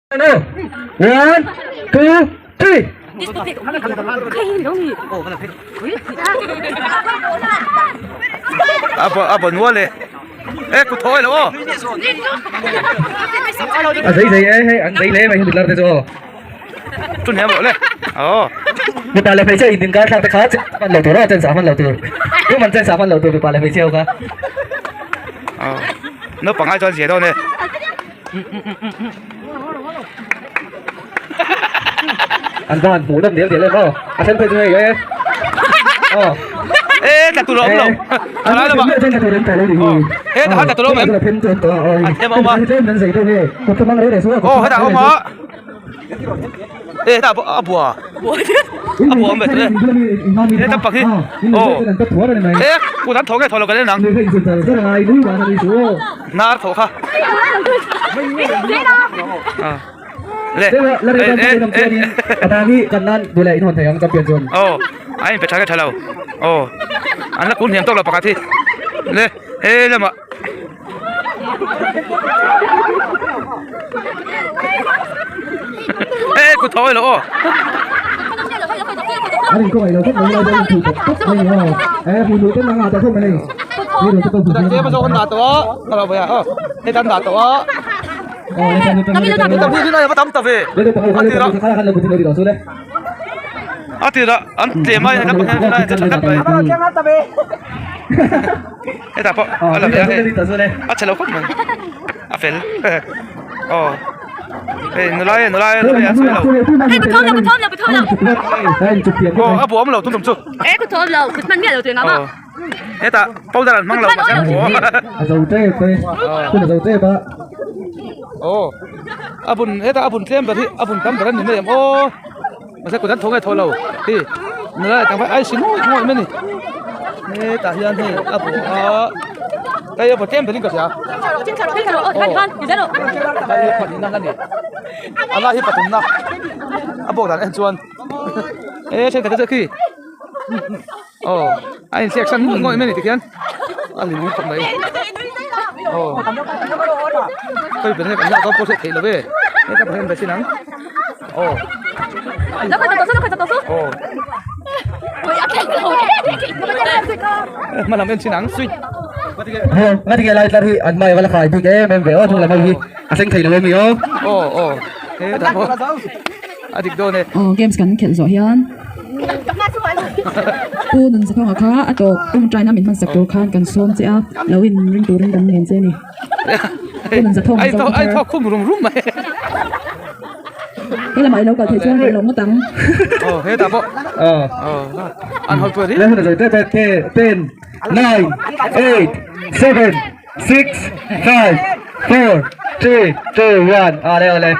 One, two, three. A bon nual e. E kut thaw lo aw. A zei zei e hei an zei hle mai hi mitlar te chu aw. Chu hniam rawh le. Aw. Mipa leh hmeichhia in inkar thlak te kha hman lo tur a chen sa hman lo tur. Tu man chen sa hman lo tur mipa leh hmeichhia ho kha. Aw. Naupang ai chuan zia dawn e. An va han hmuh nawm dial dial em aw. A then phei chu hei e. Aw. E tla tur a awm lo. An then phei tla tur an tawh lo ni hi. E tah khan tla tur a awm em? A then chu an tawh a. An them a awm a. An zei deuh nge. Kut ka hmang rei rei chu a. Aw hetah a awm a. E hetah a bua. A bua awm ve tawh e. E tam pak hi. Aw. E kut an thawh nge thawh lo kan en ang. Hnar thawh kha. Le. Aw a in pe tha nge tha lo. Aw an la kun hniam tawk lo pakhat hi. Le he lamah. Ê kut thaw lo aw. Hei kan dah tawh a. Hei tam ta ve. A tirah an tlem a hei lam pang hian a tha mai. Hetah pawh a la ve a hei a chhe lo khawp mai a fel aw hei nula e nula e nula e an sawi lo aw a buam lo tum tum chu aw hetah powder an hmang lo mahse a buam aw a bun hetah a bun tlem ber hi a bun tam ber a ni mai em aw. Mahse kut an tho nge tho lo hi nula leh tlangval ai si ngawih ngawih mai a ni hetah hian hei a bu a hei a bu tlem berin ka hria aw hei hi pahnihna a ni a lai hi pathumna a bawk dan en chuan e thenkhat te chu khi aw a insiak san ngawih ngawih mai a ni tikhian a hlimawm khawp mai aw hei ber hian kan lak dawn pawh hriat theih lo ve heta pawh hian vaccine ang. Aw aw hma lam en chin ang sweet Ngatinge lai tlar hi an hmai a va la fai bik em em ve aw chung lam ho hi a thleng thei lo em i aw. Aw aw he dah pawh a dik dawn e. Aw games kan khelh zawh hian Pu Nunzathawng a kha a tawp tawngtaina min hmansak tur khan kan sawm che a lo in ring turin kan ngen che a ni. Pu Nunzathawng Ai thaw ai thaw khum rum rum mai. He lamah i lo kal theih chuan kan lo ngawt ang. Aw hetah pawh. Aw. Aw an hawi pawh Le hun a zawi tep e ten nine eight seven six five four three two one awle awle.